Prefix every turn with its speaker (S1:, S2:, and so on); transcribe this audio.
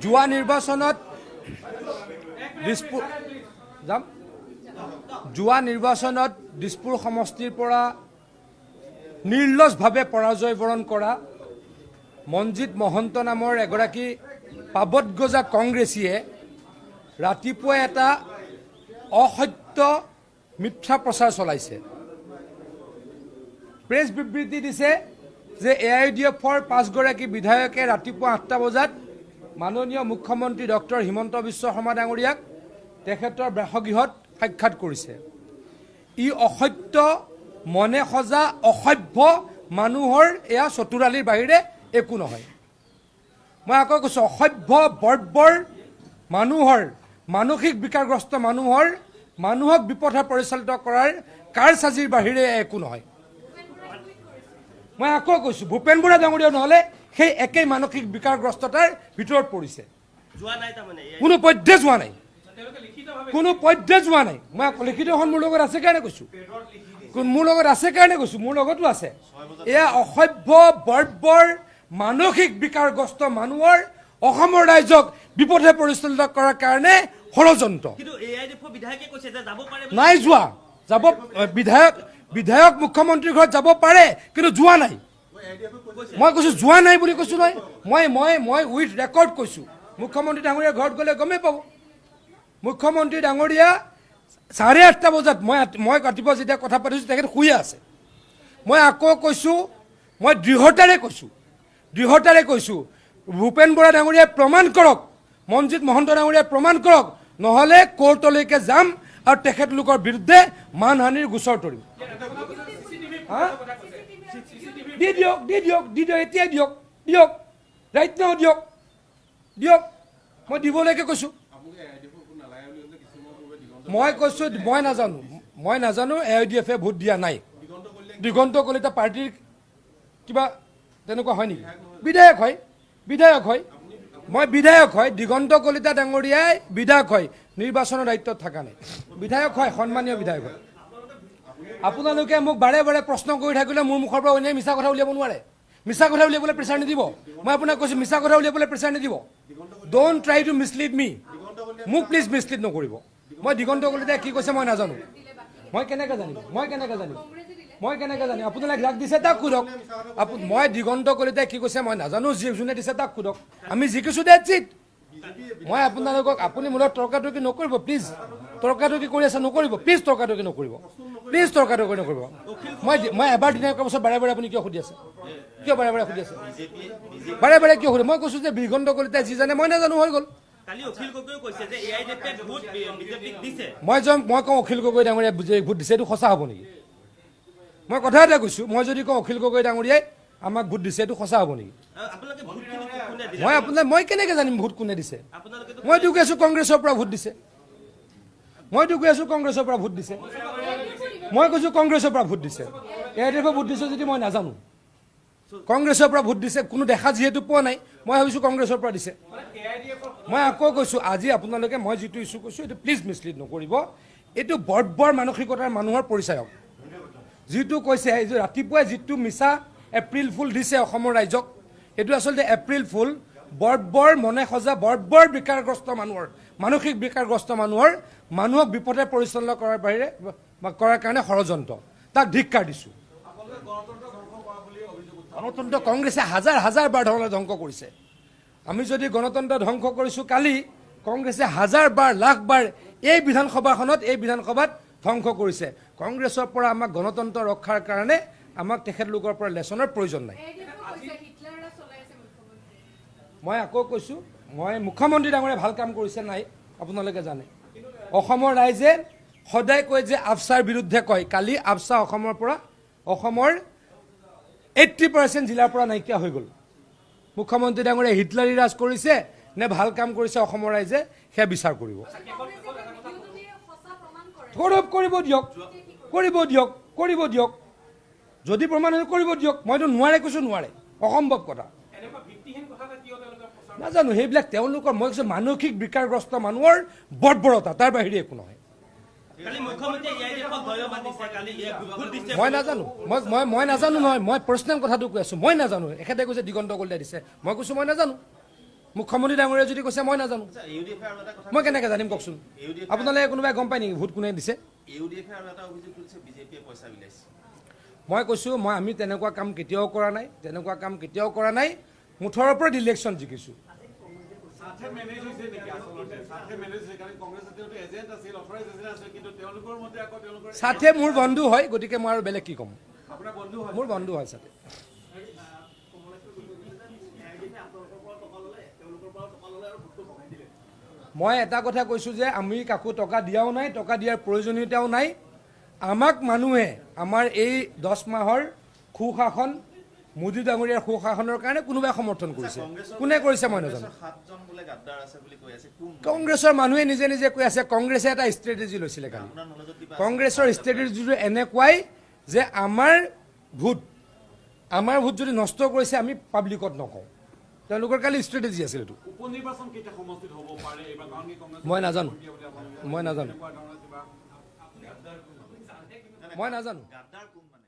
S1: যোৱা নিৰ্বাচনত দিছপুৰ যাম যোৱা নিৰ্বাচনত দিছপুৰ সমষ্টিৰ পৰা নিৰ্লজভাৱে পৰাজয় বৰণ কৰা মনজিত মহন্ত নামৰ এগৰাকী পাবতগজা কংগ্ৰেছীয়ে ৰাতিপুৱা এটা অসত্য মিথ্যা প্ৰচাৰ চলাইছে। প্ৰেছ বিবৃতি দিছে যে এ I D এফৰ পাঁচগৰাকী বিধায়কে ৰাতিপুৱা ৮টা বজাত মাননীয় মুখ্যমন্ত্ৰী ডক্টৰ হিমন্ত বিশ্ব শৰ্মা ডাঙৰীয়াক তেখেতৰ বাসগৃহত সাক্ষাৎ কৰিছে। ই অসত্য, মনে সজা অসভ্য মানুহৰ এয়া চতুৰালিৰ বাহিৰে একো নহয়। মই আকৌ কৈছোঁ, অসভ্য বৰ্বৰ মানুহৰ, মানসিক বিকাৰগ্ৰস্ত মানুহৰ, মানুহক বিপথে পৰিচালিত কৰাৰ কাৰচাজিৰ বাহিৰে একো নহয়। মই আকৌ কৈছোঁ, ভূপেন বৰা ডাঙৰীয়া নহ'লে সেই একেই মানসিক বিকাৰগ্ৰস্ততাৰ ভিতৰত পৰিছে। কোনো পধ্যে যোৱা নাই, কোনো পধ্যে যোৱা নাই। মই আকৌ লিখিতখন মোৰ লগত আছে কাৰণে কৈছোঁ, মোৰ লগত আছে কাৰণে কৈছোঁ, মোৰ লগতো আছে। এয়া অসভ্য বৰ্বৰ মানসিক বিকাৰগ্ৰস্ত মানুহৰ অসমৰ ৰাইজক বিপথে পৰিচালিত কৰাৰ কাৰণে ষড়যন্ত্ৰ। নাই যোৱা, যাব বিধায়ক, বিধায়ক মুখ্যমন্ত্ৰীৰ ঘৰত যাব পাৰে, কিন্তু যোৱা নাই। মই কৈছোঁ যোৱা নাই বুলি কৈছোঁ নহয়, মই মই মই উইথ ৰেকৰ্ড কৈছোঁ। মুখ্যমন্ত্ৰী ডাঙৰীয়া ঘৰত গ'লে গমেই পাব। মুখ্যমন্ত্ৰী ডাঙৰীয়া ৮:৩০ বজাত মই মই ৰাতিপুৱা যেতিয়া কথা পাতিছোঁ তেখেত শুয়ে আছে। মই আকৌ কৈছোঁ, মই দৃঢ়তাৰে কৈছোঁ, দৃঢ়তাৰে কৈছোঁ, ভূপেন বৰা ডাঙৰীয়াই প্ৰমাণ কৰক, মনজিত মহন্ত ডাঙৰীয়াই প্ৰমাণ কৰক, নহ'লে কোৰ্টলৈকে যাম আৰু তেখেতলোকৰ বিৰুদ্ধে মানহানিৰ গোচৰ তৰিম। দি দিয়ক, দি দিয়ক, দি দিয়ক, এতিয়াই দিয়ক, দিয়ক, ৰাইট now দিয়ক, দিয়ক। মই দিবলৈকে কৈছোঁ। মই কৈছোঁ, মই নাজানো, মই নাজানো এ I D এফে ভোট দিয়া নাই। দিগন্ত কলিতা পাৰ্টীৰ কিবা তেনেকুৱা হয় নেকি? বিধায়ক হয়, বিধায়ক হয়, মই বিধায়ক হয়। দিগন্ত কলিতা ডাঙৰীয়াই বিধায়ক হয়, নিৰ্বাচনৰ দায়িত্বত থকা নাই, বিধায়ক হয়, সন্মানীয় বিধায়ক হয়। আপোনালোকে মোক বাৰে বাৰে প্ৰশ্ন কৰি থাকিলে মোৰ মুখৰ পৰা এনেই মিছা কথা উলিয়াব নোৱাৰে। মিছা কথা উলিয়াবলৈ প্ৰেছাৰ নিদিব। মই আপোনাক কৈছোঁ, মিছা কথা উলিয়াবলৈ প্ৰেছাৰ নিদিব। Don't try to mislead me. মোক প্লিজ মিছলিড নকৰিব। মই দিগন্ত কলিতাই কি কৈছে মই নাজানো। মই কেনেকৈ জানিম? মই কেনেকৈ জানিম? মই কেনেকৈ জানিম? আপোনালোক যাক দিছে তাক সোধক। মই দিগন্ত কলিতাই কি কৈছে মই নাজানো, যি যোনে দিছে তাক সোধক। আমি জিকিছোঁ, that's it. মই আপোনালোকক, আপুনি মোৰ লগত তৰ্কাতৰ্কি নকৰিব প্লিজ। তৰ্কাতৰ্কি কৰি আছে, নকৰিব প্লিজ, তৰ্কাতৰ্কি নকৰিব প্লিজ, তৰ্কাতৰ্কি নকৰিব। মই মই এবাৰ ডিনাই কৰাৰ পাছত বাৰে বাৰে আপুনি কিয় সুধি আছে? কিয় বাৰে বাৰে সুধি আছে? বাৰে বাৰে কিয় সুধে? মই কৈছোঁ যে দিগন্ত কলিতাই যি জানে মই নাজানো, হৈ গ'ল। মই যাম, মই কওঁ অখিল গগৈ ডাঙৰীয়াই ভোট দিছে, এইটো সঁচা হ'ব নেকি? মই কথা এটা কৈছোঁ, মই যদি কওঁ অখিল গগৈ ডাঙৰীয়াই আমাক ভোট দিছে, এইটো সঁচা হ'ব নেকি? মই আপোনাৰ, মই কেনেকৈ জানিম ভোট কোনে দিছে? মইতো কৈ আছোঁ কংগ্ৰেছৰ পৰা ভোট দিছে, মইতো কৈ আছোঁ কংগ্ৰেছৰ পৰা ভোট দিছে, মই কৈছোঁ কংগ্ৰেছৰ পৰা ভোট দিছে। এ I D এফে ভোট দিছে যদি মই নাজানো, কংগ্ৰেছৰ পৰা ভোট দিছে, কোনো দেখা যিহেতু পোৱা নাই, মই ভাবিছোঁ কংগ্ৰেছৰ পৰা দিছে। মই আকৌ কৈছোঁ, আজি আপোনালোকে মই যিটো ইছ্যু কৈছোঁ এইটো প্লিজ মিছলিড নকৰিব। এইটো বৰ্বৰ মানসিকতাৰ মানুহৰ পৰিচায়ক। যিটো কৈছে, এই যে ৰাতিপুৱাই যিটো মিছা এপ্ৰিল ফুল দিছে অসমৰ ৰাইজক, এইটো আচলতে এপ্ৰিল ফুল, বৰ্বৰ মনে সজা বৰ্বৰ বিকাৰগ্ৰস্ত মানুহৰ, মানসিক বিকাৰগ্ৰস্ত মানুহৰ, মানুহক বিপদে পৰিচালনা কৰাৰ বাহিৰে কৰাৰ কাৰণে ষড়যন্ত্ৰ, তাক ধিক্কাৰ দিছোঁ। গণতন্ত্ৰ কংগ্ৰেছে হাজাৰ হাজাৰ বাৰ ধৰণে ধ্বংস কৰিছে। আমি যদি গণতন্ত্ৰ ধ্বংস কৰিছোঁ, কালি কংগ্ৰেছে হাজাৰ বাৰ, লাখ বাৰ এই বিধানসভাখনত, এই বিধানসভাত ধ্বংস কৰিছে। কংগ্ৰেছৰ পৰা আমাক গণতন্ত্ৰ ৰক্ষাৰ কাৰণে আমাক তেখেতলোকৰ পৰা লেচনৰ প্ৰয়োজন নাই। মই আকৌ কৈছোঁ, মই মুখ্যমন্ত্ৰী ডাঙৰীয়াই ভাল কাম কৰিছে নাই আপোনালোকে জানে। অসমৰ ৰাইজে সদায় কয় যে আফছাৰ বিৰুদ্ধে কয়, কালি আফছা অসমৰ পৰা, অসমৰ 80% জিলাৰ পৰা নাইকিয়া হৈ গ'ল। মুখ্যমন্ত্ৰী ডাঙৰীয়াই হিটলাৰী ৰাজ কৰিছে নে ভাল কাম কৰিছে অসমৰ ৰাইজে সেয়া বিচাৰ কৰিব। কৰিব দিয়ক, কৰিব দিয়ক, কৰিব দিয়ক, যদি প্ৰমাণ হয় কৰিব দিয়ক। মইতো নোৱাৰে কৈছোঁ, নোৱাৰে, অসম্ভৱ কথা। নাজানো সেইবিলাক তেওঁলোকৰ, মই কৈছোঁ মানসিক বিকাৰগ্ৰস্ত মানুহৰ বৰ্বৰতা, তাৰ বাহিৰে একো নহয়। মই নাজানো, মই মই মই নাজানো নহয়, মই পাৰ্চনেল কথাটো কৈ আছোঁ, মই নাজানো। এখেতে কৈছে দিগন্ত কলিতাই দিছে, মই কৈছোঁ মই নাজানো। মুখ্যমন্ত্ৰী ডাঙৰীয়াই যদি কৈছে মই নাজানো,
S2: আচ্ছা, ইউ ডি এফে আৰু এটা কথা,
S1: মই কেনেকৈ জানিম কওকচোন? আপোনালোকে কোনোবাই গম পায় নেকি ভোট কোনে দিছে?
S2: ইউ ডি এফে আৰু এটা অভিযোগ তুলিছে, বিজেপিয়ে পইচা বিলাইছে।
S1: মই কৈছোঁ, আমি তেনেকুৱা কাম কেতিয়াও কৰা নাই, তেনেকুৱা কাম কেতিয়াও কৰা নাই। মুঠৰ ওপৰত ইলেকশ্যন জিকিছোঁ।
S3: সাথে মেনেজ হৈছে নেকি আচলতে? সাথে মেনেজ হৈছে কাৰণ কংগ্ৰেছৰ তেওঁতো এজেণ্ট আছিল, অথৰাইজ এজেণ্ট আছিল, কিন্তু তেওঁলোকৰ মতে আকৌ তেওঁলোকৰ
S1: সাথে মোৰ বন্ধু হয়, গতিকে মই আৰু বেলেগ কি ক'ম?
S3: আপোনাৰ বন্ধু হয়?
S1: মোৰ বন্ধু হয় সাথে। মই এটা কথা কৈছোঁ যে আমি কাকো টকা দিয়াও নাই, টকা দিয়াৰ প্ৰয়োজনীয়তাও নাই। আমাক মানুহে আমাৰ এই 10 মাহৰ সুশাসন, মোদী ডাঙৰীয়াৰ সুশাসনৰ কাৰণে কোনোবাই সমৰ্থন কৰিছে, কোনে কৰিছে মই নাজানো।
S2: কংগ্ৰেছৰ 7জন বোলে গাদ্দাৰ আছে বুলি কৈ আছে, কোন?
S1: কংগ্ৰেছৰ মানুহে নিজে নিজে কৈ আছে। কংগ্ৰেছে এটা ষ্ট্ৰেটেজি লৈছিলে কালি।
S2: আপোনাৰ নলেজত কিবা আছে?
S1: কংগ্ৰেছৰ ষ্ট্ৰেটেজিটো এনেকুৱাই যে আমাৰ ভোট যদি নষ্ট কৰিছে আমি পাব্লিকত নকওঁ। তেওঁলোকৰ কালি ষ্ট্ৰেটেজি আছিল এইটো।
S3: উপ নিৰ্বাচন কেইটা সমষ্টিত হ'ব পাৰে এইবাৰ? কাৰণ কি কংগ্ৰেছ
S1: মই নাজানো, মই নাজানো,
S3: এনেকুৱা ধৰণৰ কিবা
S1: মই নাজানো।
S2: গাদ্দাৰ কোন মানে?